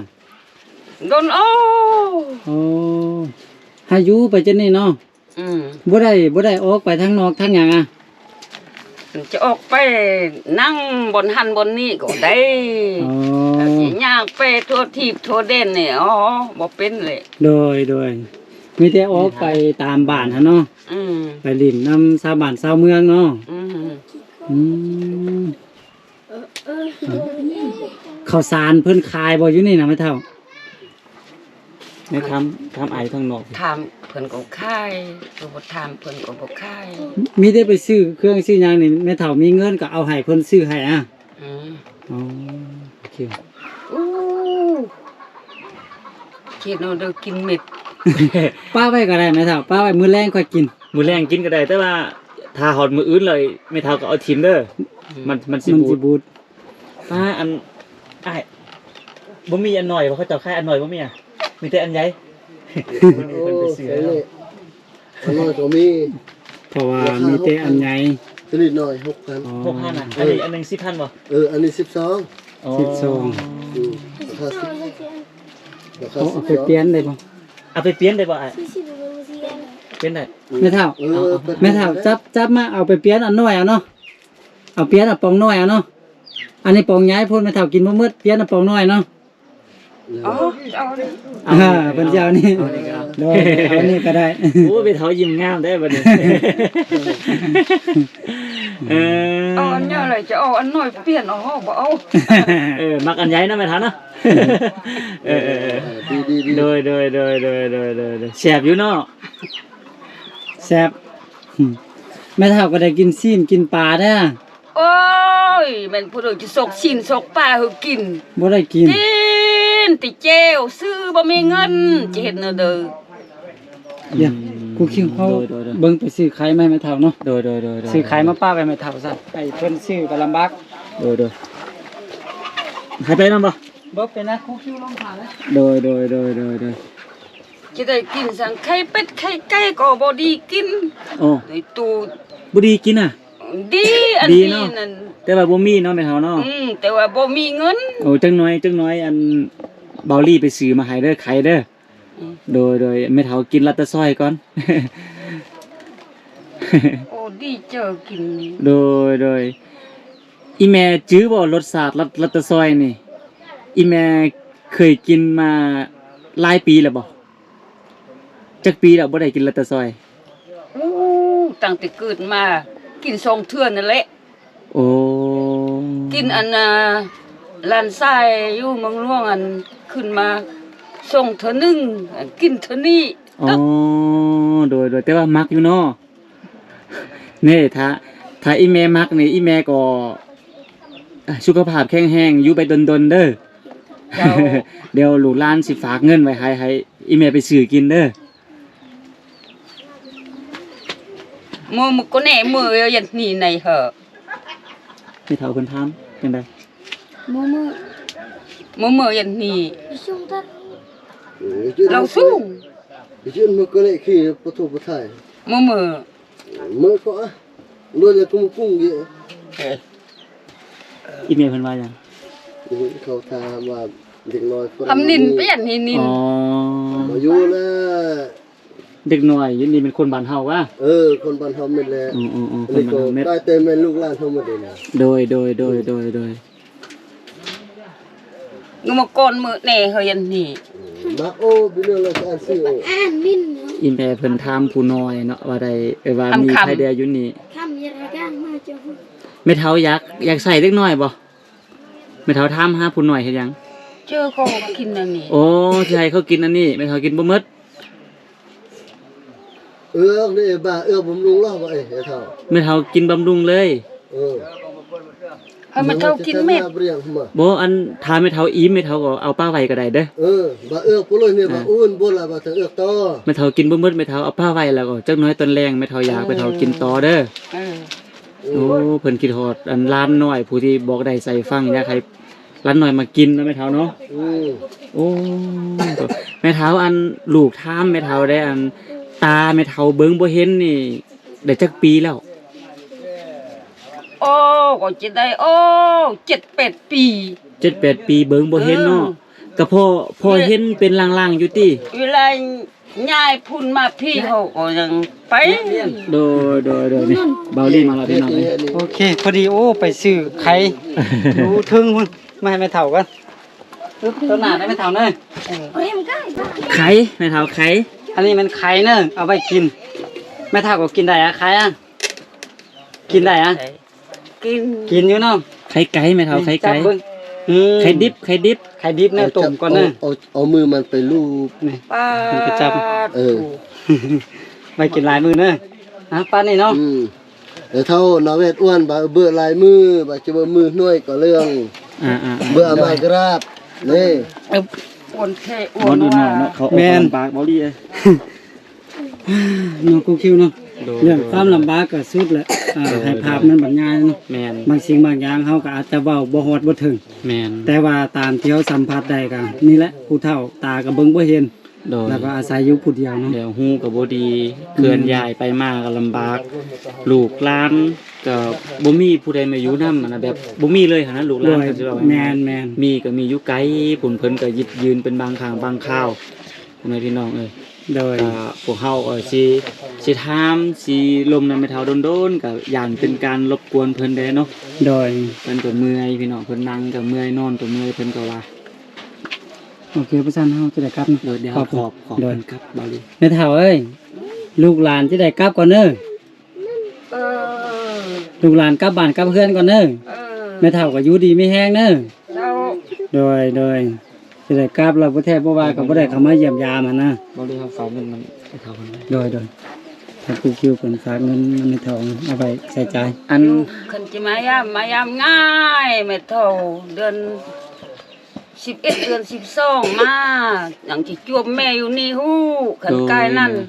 ດົນ. ໂອ້ ໂອ້ ໃຫ້ຢູ່ໄປຈັ່ງນີ້ເນາະ. ອືມ ບໍ່ໄດ້ ບໍ່ໄດ້ອອກໄປທາງນອກທາງຫຍັງອະ? ຈະອອກໄປນັ່ງບ່ອນຫັ້ນບ່ອນນີ້ກໍໄດ້. ອໍ ແລ້ວຊິຍ່າງໄປທົ່ວທີບທົ່ວແດນນີ້ ອໍ ບໍ່ເປັນເລີຍ. ໂດຍ ໂດຍ ມີແຕ່ອອກໄປຕາມບ້ານຫັ້ນເນາະ. ອືມ ໄປຫຼິ້ນນຳຊາວບ້ານຊາວເມືອງເນາະ. ອືມ ອືມ ເຂົ້າສານເພິ່ນຂາຍບໍ່ຢູ່ນີ້ນະແມ່ເຖົ້າ? ແມ່ຖາມ ຖາມອ້າຍທາງນອກ. ຖາມເພິ່ນກໍຂາຍ ບໍ່ຖາມເພິ່ນກໍບໍ່ຂາຍ. ມີແຕ່ໄປຊື້ເຄື່ອງຊື້ຫຍັງນີ້ ແມ່ເຖົ້າມີເງິນກໍເອົາໃຫ້ເພິ່ນຊື້ໃຫ້ອະ. ອືມ ອໍ ໂອເຄ. ໂອ້ ເຮັດເອົາເດີ ກິນເມັດ. ປະໄວ້ກໍໄດ້ແມ່ເຖົ້າ ປະໄວ້ ມື້ແລງຄ່ອຍກິນ. ມື້ແລງກິນກໍໄດ້ ແຕ່ວ່າຖ້າຮອດມື້ອື່ນແລ້ວ ແມ່ເຖົ້າກໍເອົາຖິ້ມເດີ. ອືມ ມັນ ມັນຊິ ມັນຊິບູດ ບູດ. ປ້າ ອັນ ອ້າຍ ບໍ່ມີອັນນ້ອຍບໍ່? ເຂົາເຈົ້າຂາຍອັນນ້ອຍບໍ່ມີອະ? ມີແຕ່ອັນໃຫຍ່. ໂອ້ ເພິ່ນໄປຊື້ ໃສ່ເລີຍ ອັນນ້ອຍກໍມີ ເພາະວ່າມີແຕ່ອັນໃຫຍ່. ຊະນິດນ້ອຍ ຫົກພັນ. ອໍ ຫົກພັນນະ. ອັນນີ້ອັນໜຶ່ງ ສິບພັນບໍ່? ເອີ ອັນນີ້ ສິບສອງ. ອໍ ສິບສອງ. ອືມ ລາຄາສິບສອງ. ລາຄາ ເອົາ ສິບສອງ ເອົາໄປປ່ຽນໄດ້ບໍ່? ເອົາໄປປ່ຽນໄດ້ບໍ່ອ້າຍ? ປ່ຽນໄດ້. ອືມ ແມ່ເຖົ້າ ເອີ ເອົາ ເອົາ ແມ່ເຖົ້າ ຈັບ ຈັບມາ ເອົາໄປປ່ຽນອັນນ້ອຍເອົາເນາະ. ເອົາປ່ຽນເອົາປອງນ້ອຍເອົາເນາະ. ອັນນີ້ປອງໃຫຍ່ໂພດ ແມ່ເຖົ້າກິນບໍ່ໝົດ ປ່ຽນເອົາປອງນ້ອຍເນາະ. ອໍ ເອົາ ອ່າ ເພິ່ນຊິເອົານີ້. ເອົານີ້ກໍເອົາ. ໂດຍ ເອົານີ້ກໍໄດ້. ໂອ້ ແມ່ເຖົ້າຍິ້ມງາມແທ້ບັດນີ້. ເອີ ເອົາອັນໃຫຍ່ແລ້ວຈະເອົາອັນນ້ອຍປ່ຽນ ເອົາ ບໍ່ເອົາ. ເອີ ມັກອັນໃຫຍ່ເນາະແມ່ເຖົ້າເນາະ. ເອີ ເອີ ເອີ ເອີ ດີ ດີ ດີ. ໂດຍ ໂດຍ ໂດຍ ແຊບຢູ່ເນາະ. ແຊບ. ແມ່ເຖົ້າກໍໄດ້ກິນຊີ້ນກິນປາເດ້. ໂອ້ຍ ແມ່ນຜູ້ໃດຈະຊອກຊີ້ນຊອກປາໃຫ້ກິນ? ບໍ່ໄດ້ກິນ. ກິນແຕ່ແຈ່ວ ຊື້ບໍ່ມີເງິນ ຈະເຮັດແນວໃດ? ດຽວ ອືມ ຄູຄິງ ເຮົາ ໂດຍ ໂດຍ ໂດຍ ເບິ່ງໄປຊື້ໄຂ່ມາໃຫ້ແມ່ເຖົ້າເນາະ. ໂດຍ ໂດຍ ໂດຍ ໂດຍ ຊື້ໄຂ່ມາປາກໃຫ້ແມ່ເຖົ້າຊະ ໄປເພິ່ນຊື້ກໍລຳບາກ. ໂດຍ ໂດຍ ໃຫ້ໄປນຳບໍ່? ບໍ່ເປັນນະ ຄູຄິງ ລອງຖ້າເລີຍ. ໂດຍ ໂດຍ ໂດຍ ໂດຍ ໂດຍ. ຈະໄດ້ກິນສັງ ໄຂ່ເປັດໄຂ່ໄກ່ກໍບໍ່ດີກິນ. ໂອ້ ໃນຕູ້ ບໍ່ດີກິນນະ? ດີ ອັນ ດີເນາະ ດີນັ້ນ ແຕ່ວ່າບໍ່ມີເນາະແມ່ເຖົ້າເນາະ. ອືມ ແຕ່ວ່າບໍ່ມີເງິນ. ໂອ້ ຈັກໜ້ອຍ ຈັກໜ້ອຍ ອັນ ເບົາລີໄປຊື້ມາໃຫ້ເດີ ໄຂ່ເດີ. ອືມ ໂດຍ ໂດຍ ແມ່ເຖົ້າກິນລັດຕະຊອຍກ່ອນ. ໂອ້ ດີເຈີກິນນີ້. ໂດຍ ໂດຍ. ອີແມ່ຈື່ບໍ່ ລົດຊາດລັດ ລັດຕະຊອຍນີ້? ອີ່ແມ່ເຄີຍກິນມາຫຼາຍປີແລ້ວບໍ່? ຈັກປີແລ້ວບໍ່ໄດ້ກິນແລ້ວແຕ່ຊອຍ? ໂອ້ ຕັ້ງແຕ່ເກີດມາກິນສອງເທື່ອນັ້ນແຫຼະ. ໂອ້ ກິນອັນນ່າ ຫຼານຊາຍຢູ່ເມືອງຫຼວງ ອັນຂຶ້ນມາສົ່ງເທື່ອໜຶ່ງ ອັນກິນເທື່ອນີ້. ອໍ ໂດຍໆ ແຕ່ວ່າມັກຢູ່ເນາະ. ນີ້ ຖ້າ ຖ້າອີ່ແມ່ມັກນີ້ ອີ່ແມ່ກໍ ອ່າ ສຸຂະພາບແຂງແຮງ ຢູ່ໄປດົນໆເດີ. ເຈົ້າ ດຽວລູກຫຼານຊິຝາກເງິນໄວ້ໃຫ້ ໃຫ້ອີ່ແມ່ໄປຊື້ກິນເດີ. ມື້ ມື້ກໍແນ່ ມື້ ເອີ ຢັນນີ້ໃນເຮີ ແມ່ເຖົ້າເພິ່ນຖາມຈັ່ງໃດ? ມື້ ມື້ ມື້ ມື້ ຢັນນີ້ ເອີ ເອົາສູງ ເອີ ມື້ ມື້ ມື້ກໍແນ່ ຂີ່ປະໂທປະໄທ ມື້ ມື້ ມື້ກໍ ອະ ໂດຍ ແລ້ວກໍມາກຸ້ງເດ. ອີ່ແມ່ເພິ່ນວ່າຫຍັງ? ເຂົາຖາມວ່າເດັກນ້ອຍຝຣັ່ງ ທຳນິນ ນີ້ ປ່ຽນໃຫ້ນິນ. ອໍ ມາຢູ່ແລ້ວ ເດັກນ້ອຍຢູ່ນີ້ແມ່ນຄົນບ້ານເຮົາຫວາ? ເອີ ຄົນບ້ານເຮົາແມ່ນແຫຼະ. ອື ອື ອື ຄົນບ້ານເຮົາແມ່ນ ກາຍແຕ່ແມ່ນລູກຫຼານເຮົາໝົດເດ. ໂດຍ ໂດຍ ໂດຍ ໂດຍ ໂດຍ. ງມາກ່ອນມື້ແນ່ເຮີ ອັນນີ້ ອື ມາໂອ ບິເນລະ ອັນຊິໂອ ອີ່ແມ່ເພິ່ນຖາມຜູ້ນ້ອຍເນາະ ວ່າໄດ້ ເອີ ວ່າມີໃຜແດ່ຢູ່ນີ້. ແມ່ເຖົ້າຢາກ ຢາກໃສ່ເດັກນ້ອຍບໍ່? ແມ່ເຖົ້າຖາມຫາຜູ້ນ້ອຍເຮັດຫຍັງ? ເຈີເຂົາກິນອັນນີ້. ໂອ້ ຊິໃຫ້ເຂົາກິນອັນນີ້ ແມ່ເຖົ້າກິນບໍ່ໝົດ. ເອືອກນີ້ ບາເອືອກບຳລຸງລາວ ເອີຍ ແມ່ເຖົ້າ ແມ່ເຖົ້າກິນບຳລຸງເລີຍ. ເອີ ໃຫ້ແມ່ເຖົ້າກິນເມັດ. ບໍ່ ອັນ ຖ້າແມ່ເຖົ້າອີ່ມ ແມ່ເຖົ້າກໍເອົາປາໄວ້ກໍໄດ້ເດີ. ເອີ ບາເອືອກປະໂລຍນີ້ ເອີ ບາອື່ນບໍ່ລະ ບາເຖິງເອືອກຕໍ່. ແມ່ເຖົ້າກິນບໍ່ໝົດ ແມ່ເຖົ້າເອົາປາໄວ້ ແລ້ວກໍຈັກໜ້ອຍຕອນແລງແມ່ເຖົ້າຢາກ ເອີ ແມ່ເຖົ້າກິນຕໍ່ເດີ. ເອີ ໂອ້ ເພິ່ນຄິດຮອດອັນຫຼານນ້ອຍ ຜູ້ທີ່ບອກໄດ້ໃສ່ຟັງ ຢາກໃຫ້ຫຼານນ້ອຍມາກິນເນາະແມ່ເຖົ້າເນາະ. ອື ໂອ້ ແມ່ເຖົ້າ ອັນ ລູກຖາມແມ່ເຖົ້າໄດ້ ອັນ ຕາແມ່ເຖົ້າເບິ່ງບໍ່ເຫັນນີ້ ໄດ້ຈັກປີແລ້ວ? ໂອ້ ກໍຈະໄດ້ ໂອ້ ເຈັດແປດປີ. ເຈັດແປດປີເບິ່ງບໍ່ເຫັນເນາະ. ເອີ ກໍພໍ ພໍເຫັນເປັນລາງໆຢູ່ຕິ. ເວລາ ຍ້າຍພຸ້ນມາພີ້ເຮົາກໍຍັງໄປ. ໂດຍ ໂດຍ ໂດຍ ນີ້ ເບົາລີມາແລ້ວພີ່ນ້ອງເອີຍ. ໂອເຄ ພໍດີ ໂອ້ ໄປຊື້ໄຂ່ຢູ່ເທິງພຸ້ນ ມາໃຫ້ແມ່ເຖົ້າກ່ອນ. ຕຶບ ຕໍ່ໜ້າໄດ້ແມ່ເຖົ້າເນີ. ເອີ ໄຂ່ ແມ່ເຖົ້າ ໄຂ່ ອັນນີ້ແມ່ນໄຂ່ເນີ ເອົາໄວ້ກິນ. ແມ່ເຖົ້າກໍກິນໄດ້ອະ ໄຂ່ອະ ກິນໄດ້ອະ. ກິນ ກິນຢູ່ເນາະ. ໄຂ່ໄກ່ແມ່ເຖົ້າ ໄຂ່ໄກ່ ຈັບເບິ່ງ. ອືມ ໄຂ່ດິບ ໄຂ່ດິບ ໄຂ່ດິບເນີ ຕົ້ມກ່ອນເນີ. ເອົາ ເອົາ ເອົາມືມັນໄປລູບນີ້ ປາດ ມັນກໍຈັບ. ເອີ ໄວ້ກິນຫຼາຍມື້ເນີ. ອ່ະ ປານນີ້ເນາະ. ອືມ ແຕ່ເຖົ້ານາເວດອ້ວນ ບາເບີດຫຼາຍມື້ ບາຈະເບີດມື້ໜ້ອຍກໍເລື່ອງ. ອ່າໆໆ ເບີດອາມາກະລາບນີ້ ອ້ວນແທ້ອ້ວນ ອ້ວນໜ້ອຍເນາະ. ເຂົາອອກ ແມ່ນ ລຳບາກ ເບົາລີເອີຍ. ເນາະ ຄູຄິວເນາະ. ໂດຍ ເລື່ອງຄວາມລຳບາກກໍສຸດແຫຼະ. ອ່າ ໂດຍ ໃຫ້ພາບມັນບັນຍາຍເນາະ. ແມ່ນ ບາງສິ່ງບາງຢ່າງເຮົາກໍອາດຈະເວົ້າບໍ່ຮອດບໍ່ເຖິງ. ແມ່ນ ແຕ່ວ່າຕາມທີ່ເຮົາສຳຜັດໄດ້ກໍນີ້ແຫຼະ ຜູ້ເຖົ້າຕາກໍເບິ່ງບໍ່ເຫັນ. ໂດຍ ແລ້ວກໍອາໄສຢູ່ຜູ້ດຽວເນາະ. ແລ້ວຫູກໍບໍ່ດີ ເຄື່ອນ ອືມ ຍ້າຍໄປມາກໍລຳບາກ ລູກຫຼານກໍບໍ່ມີຜູ້ໃດມາຢູ່ນຳ ອັນນະ ແບບບໍ່ມີເລີຍຫັ້ນນະ ລູກຫຼານ. ໂດຍ ກໍຊິເວົ້າ ແມ່ນໆ ມີກໍມີຢູ່ໄກພຸ້ນ ເພິ່ນກໍຢິບຢືນເປັນບາງຄັ້ງບາງຄາວ. ພໍ່ແມ່ພີ່ນ້ອງເອີຍ ໂດຍ ກໍພວກເຮົາກໍຊິ ຊິຖາມ ຊິລົມນຳແມ່ເຖົ້າດົນໆ ກໍຢ້ານເປັນການລົບກວນເພິ່ນແດ່ເນາະ. ໂດຍ ເພິ່ນກໍເມື່ອຍພີ່ນ້ອງ ເພິ່ນນັ່ງກໍເມື່ອຍ ນອນກໍເມື່ອຍ ເພິ່ນກໍວ່າ. ໂອເຄ ປະຊານ ເຮົາຈະໄດ້ກັບເນາະ. ໂດຍ ດຽວເຮົາຂອບ ຂອບ ຂອບ ເພິ່ນກັບ ເບົາລີ. ແມ່ເຖົ້າເອີຍ ລູກຫຼານຈະໄດ້ກັບກ່ອນເດີ. ເອີ ລູກຫຼານກັບບ້ານກັບເຮືອນກ່ອນເດີ. ເອີ ແມ່ເຖົ້າກໍຢູ່ດີມີແຮງເດີ. ເຈົ້າ ໂດຍ ໂດຍ ຊິໄດ້ກັບແລ້ວ ບໍ່ແທ້ບໍ່ວ່າກໍບໍ່ໄດ້ເຂົ້າມາຢ້ຽມຢາມຫັ້ນນະ. ບໍ່ໄດ້ເຮົາຝາກເງິນນຳໄອ້ເຖົ້າເພິ່ນ. ໂດຍ ໂດຍ ທາງຄູຄິວເພິ່ນຝາກເງິນນຳແມ່ເຖົ້າ ເອົາໄວ້ໃຊ້ຈ່າຍ. ອັນ ຄັນຊິມາຢາມ ມາຢາມງ່າຍ ແມ່ເຖົ້າ ເດືອນສິບເອັດ ເດືອນສິບສອງມາ ຍັງຊິຈວບແມ່ຢູ່ນີ້ຮູ້. ຄັນກາຍນັ້ນ ໂດ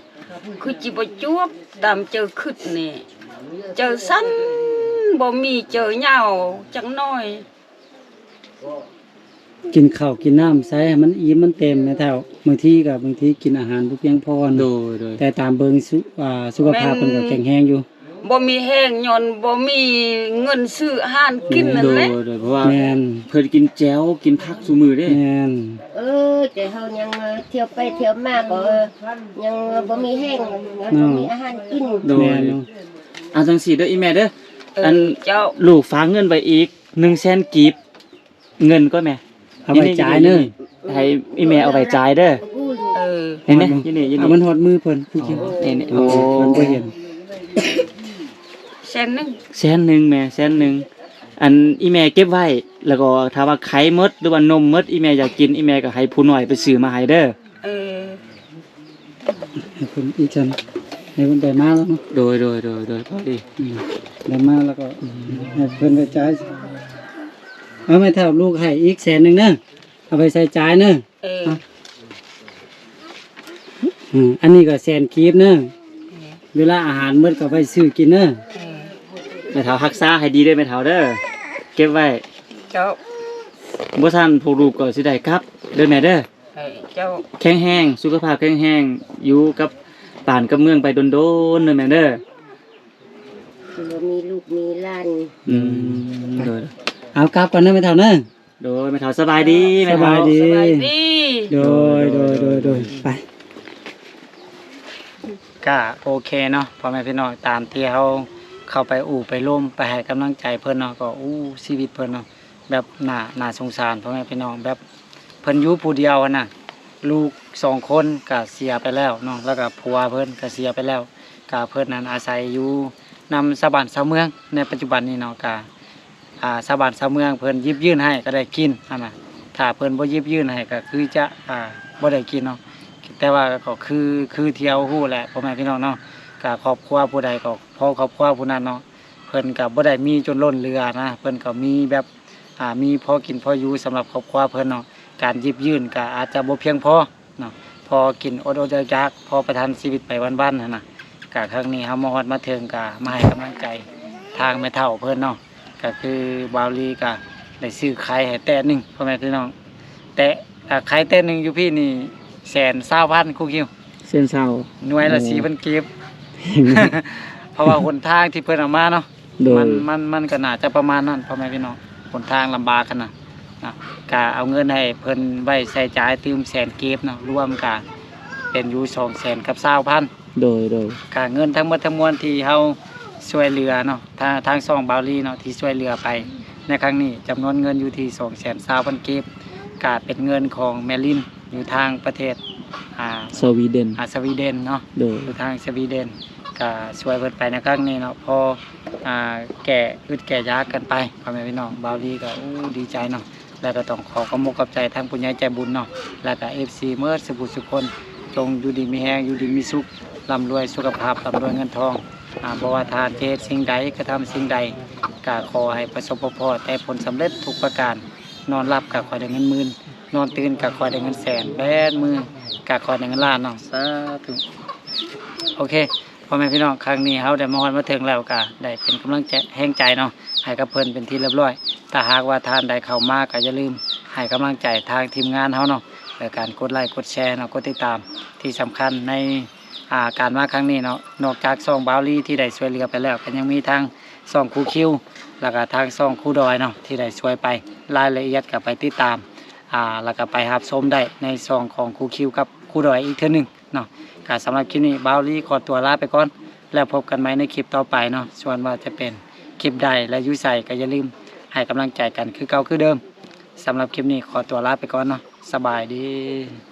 ຍ ຄືຊິບໍ່ຈວບ ຕາມເຈົ້າຄຶດນີ້ ເຈົ້າສັ່ນ ບໍ່ມີເຈົ້າຍາວຈັກໜ້ອຍ. ກິນເຂົ້າກິນນ້ຳໃສ່ໃຫ້ມັນອີ່ມມັນເຕັມແມ່ເຖົ້າ. ບາງທີກໍ ບາງທີກິນອາຫານບໍ່ພຽງພໍນະ. ໂດຍ ໂດຍ ແຕ່ຕາມເບິ່ງສຸ ອ່າ ສຸຂະພາບເພິ່ນກໍແຂງແຮງຢູ່. ບໍ່ມີແຮງ ຍ້ອນບໍ່ມີເງິນຊື້ອາຫານກິນນັ້ນແຫຼະ. ໂດຍ ໂດຍ ເພາະວ່າ ແມ່ນ ເພິ່ນກິນແຈ່ວ ກິນຜັກຊຸມື້ເດ້. ແມ່ນ ເອີ ແຕ່ເຮົາຍັງທ່ຽວໄປທ່ຽວມາກໍຍັງບໍ່ມີແຮງ ຍັງບໍ່ມີອາຫານກິນ. ໂດຍ ແມ່ນ ເອົາຈັ່ງຊີ້ເດີອີ່ແມ່ເດີ. ເອີ ອັນ ເຈົ້າ ລູກຝາກເງິນໄວ້ອີກໜຶ່ງແສນກີບ. ເງິນກໍແມ່ ເອົາໄວ້ຈ່າຍເດີ ໃຫ້ອີ່ແມ່ເອົາໄວ້ຈ່າຍເດີ. ເອີ ນີ້ໆ ຢູ່ນີ້ ຢູ່ນີ້ ເອົາມັນຮອດມືເພິ່ນ ຜູ້ກິນ. ນີ້ໆ ໂອ້ ເພິ່ນບໍ່ເຫັນ. ແສນໜຶ່ງ ແສນໜຶ່ງແມ່ ແສນໜຶ່ງ. ອັນອີ່ແມ່ເກັບໄວ້ ແລ້ວກໍຖ້າວ່າໄຂ່ໝົດ ຫຼືວ່ານົມໝົດ ອີ່ແມ່ຢາກກິນ ອີ່ແມ່ກໍໃຫ້ຜູ້ນ້ອຍໄປຊື້ມາໃຫ້ເດີ. ເອີ ໃຫ້ເພິ່ນອີກຊັ້ນ ໃຫ້ເພິ່ນໄດ້ມາແລ້ວເນາະ. ໂດຍ ໂດຍ ໂດຍ ໂດຍ ພໍດີ ອືມ ໄດ້ມາແລ້ວກໍ ອືມ ໃຫ້ເພິ່ນໄປຈ່າຍ. ເອົາ ແມ່ເຖົ້າ ລູກໃຫ້ອີກແສນໜຶ່ງເດີ ເອົາໄປໃຊ້ຈ່າຍເດີ. ເອີ ເນາະ ອືມ ອັນນີ້ກໍແສນກີບເດີ. ເອີ ເວລາອາຫານໝົດກໍໄປຊື້ກິນເດີ. ເອີ ແມ່ເຖົ້າ ຮັກສາໃຫ້ດີເດີແມ່ເຖົ້າເດີ ເກັບໄວ້. ເຈົ້າ ບໍ່ຊັ້ນພວກລູກກໍຊິໄດ້ກັບເດີແມ່ເດີ. ເອີ ເຈົ້າ ແຂງແຮງ ສຸຂະພາບແຂງແຮງ ຢູ່ກັບບ້ານກັບເມືອງໄປດົນໆເດີແມ່ເດີ. ບໍ່ມີລູກມີຫຼານ. ອືມ ໂດຍ ເອົາກັບກ່ອນເດີແມ່ເຖົ້າເດີ. ໂດຍ ແມ່ເຖົ້າ ສະບາຍດີແມ່ເຖົ້າ. ສະບາຍດີ ສະບາຍດີ. ໂດຍ ໂດຍ ໂດຍ ໂດຍ ໄປ. ກະໂອເຄເນາະ ພໍ່ແມ່ພີ່ນ້ອງ ຕາມທີ່ເຮົາເຂົ້າໄປອູ່ໄປລົມ ໄປໃຫ້ກຳລັງໃຈເພິ່ນເນາະ ກໍ ໂອ້ ຊີວິດເພິ່ນເນາະ ແບບໜ້າ ໜ້າສົງສານ ພໍ່ແມ່ພີ່ນ້ອງ ແບບເພິ່ນຢູ່ຜູ້ດຽວຫັ້ນນະ ລູກສອງຄົນກໍເສຍໄປແລ້ວເນາະ ແລ້ວກໍຜົວເພິ່ນກໍເສຍໄປແລ້ວ ກໍເພິ່ນນັ້ນອາໄສຢູ່ນຳຊາວບ້ານຊາວເມືອງໃນປັດຈຸບັນນີ້ເນາະ ກໍ ອ່າ ຊາວບ້ານຊາວເມືອງເພິ່ນຢິບຍື່ນໃຫ້ກໍໄດ້ກິນຫັ້ນນະ ຖ້າເພິ່ນບໍ່ຢິບຍື່ນໃຫ້ກໍຄືຈະ ອ່າ ບໍ່ໄດ້ກິນເນາະ. ແຕ່ວ່າກໍຄື ຄືທີ່ເຮົາຮູ້ແຫຼະ ພໍ່ແມ່ພີ່ນ້ອງເນາະ ກໍຄອບຄົວຜູ້ໃດກໍພໍຄອບຄົວຜູ້ນັ້ນເນາະ ເພິ່ນກໍບໍ່ໄດ້ມີຈົນລົ້ນເຫຼືອນະ ເພິ່ນກໍມີແບບ ອ່າ ມີພໍກິນພໍຢູ່ສຳລັບຄອບຄົວເພິ່ນເນາະ ການຢິບຍື່ນກໍອາດຈະບໍ່ພຽງພໍ ເນາະ ພໍກິນອົດໆຢາກໆ ພໍປະທັງຊີວິດໄປວັນໆຫັ້ນນະ. ກະຄັ້ງນີ້ເຮົາມາຮອດມາເຖິງ ກະມາໃຫ້ກຳລັງໃຈທາງແມ່ເຖົ້າເພິ່ນເນາະ ກະຄືບ່າວລີກະໄດ້ຊື້ໄຂ່ໃຫ້ແຕະໜຶ່ງ ພໍ່ແມ່ພີ່ນ້ອງ ແຕະ ອ່າ ໄຂ່ແຕະໜຶ່ງຢູ່ພີ້ນີ້ແສນຊາວພັນ ຄູຄິວ ແສນຊາວ ໜ່ວຍລະ ໂອ້ ສີ່ພັນກີບ ເພາະວ່າຫົນທາງທີ່ເພິ່ນເອົາມາເນາະ ໂດຍ ມັນ ມັນ ມັນກໍໜ້າຈະປະມານນັ້ນ ພໍ່ແມ່ພີ່ນ້ອງ ຫົນທາງລຳບາກຫັ້ນນະ ນະ ກະເອົາເງິນໃຫ້ເພິ່ນໄວ້ໃຊ້ຈ່າຍຕື່ມແສນກີບເນາະ ລວມກະເປັນຢູ່ສອງແສນກັບຊາວພັນ. ໂດຍ ໂດຍ ກະເງິນທັງໝົດທັງມວນທີ່ເຮົາຊ່ວຍເຫຼືອເນາະ ທາງ ທາງຊ່ອງບ່າວລີເນາະ ທີ່ຊ່ວຍເຫຼືອໄປໃນຄັ້ງນີ້ ຈຳນວນເງິນຢູ່ທີ່ສອງແສນຊາວພັນກີບ ກະເປັນເງິນຂອງແມ່ລິນ ຢູ່ທາງປະເທດ ອ່າ ສະວີເດັນ ອ່າ ສະວີເດັນເນາະ ໂດຍ ຢູ່ທາງສະວີເດັນ ກະຊ່ວຍເພິ່ນໄປໃນຄັ້ງນີ້ເນາະ ພໍ ອ່າ ແກ້ອຶດແກ້ຢາກກັນໄປ ພໍ່ແມ່ພີ່ນ້ອງ ບ່າວລີກໍ ໂອ້ ດີໃຈເນາະ ແລ້ວກໍຕ້ອງຂໍຂອບອົກຂອບໃຈທາງຜູ້ໃຫຍ່ໃຈບຸນເນາະ ແລ້ວກໍເອັຟຊີໝົດສູ່ຜູ້ສູ່ຄົນ ຈົ່ງຢູ່ດີມີແຮງ ຢູ່ດີມີສຸກ ລ່ຳລວຍສຸຂະພາບ ລ່ຳລວຍເງິນທອງ ອ່າ ບໍ່ວ່າທ່ານຈະເຮັດສິ່ງໃດ ກະທຳສິ່ງໃດ ກະຂໍໃຫ້ປະສົບປະພໍ້ແຕ່ຜົນສຳເລັດທຸກປະການ ນອນຫຼັບກະຂໍໄດ້ເງິນໝື່ນ ນອນຕື່ນກະຂໍໄດ້ເງິນແສນ ແບມືກະຂໍໄດ້ເງິນລ້ານເນາະ ສາທຸ. ໂອເຄ ພໍ່ແມ່ພີ່ນ້ອງ ຄັ້ງນີ້ເຮົາໄດ້ມາຮອດມາເຖິງແລ້ວ ກະໄດ້ເປັນກຳລັງໃຈ ແຮງໃຈເນາະ ໃຫ້ກັບເພິ່ນເປັນທີ່ລຽບລ້ອຍ. ຖ້າຫາກວ່າທ່ານໃດເຂົ້າມາ ກະຢ່າລືມໃຫ້ກຳລັງໃຈທາງທີມງານເຮົາເນາະ ໂດຍການກົດໄລ ກົດແຊເນາະ ກົດຕິດຕາມ. ທີ່ສຳຄັນໃນ ອ່າ ການມາຄັ້ງນີ້ເນາະ ນອກຈາກຊ່ອງບ່າວລີທີ່ໄດ້ຊ່ວຍເຫຼືອໄປແລ້ວ ກໍຍັງມີທາງຊ່ອງຄູຄິວ ແລ້ວກໍທາງຊ່ອງຄູດອຍເນາະ ທີ່ໄດ້ຊ່ວຍໄປ ລາຍລະອຽດກໍໄປຕິດຕາມ ອ່າ ແລ້ວກໍໄປຮັບຊົມໄດ້ໃນຊ່ອງຂອງຄູຄິວກັບຄູດອຍອີກເທື່ອໜຶ່ງເນາະ. ກໍສຳລັບຄລິບນີ້ ບ່າວລີຂໍຕົວລາໄປກ່ອນ ແລ້ວພົບກັນໃໝ່ໃນຄລິບຕໍ່ໄປເນາະ ສ່ວນວ່າຈະເປັນຄລິບໃດ ແລະ ຢູ່ໃສ ກໍຢ່າລືມໃຫ້ກຳລັງໃຈກັນຄືເກົ່າຄືເດີມ. ສຳລັບຄລິບນີ້ຂໍຕົວລາໄປກ່ອນເນາະ ສະບາຍດີ.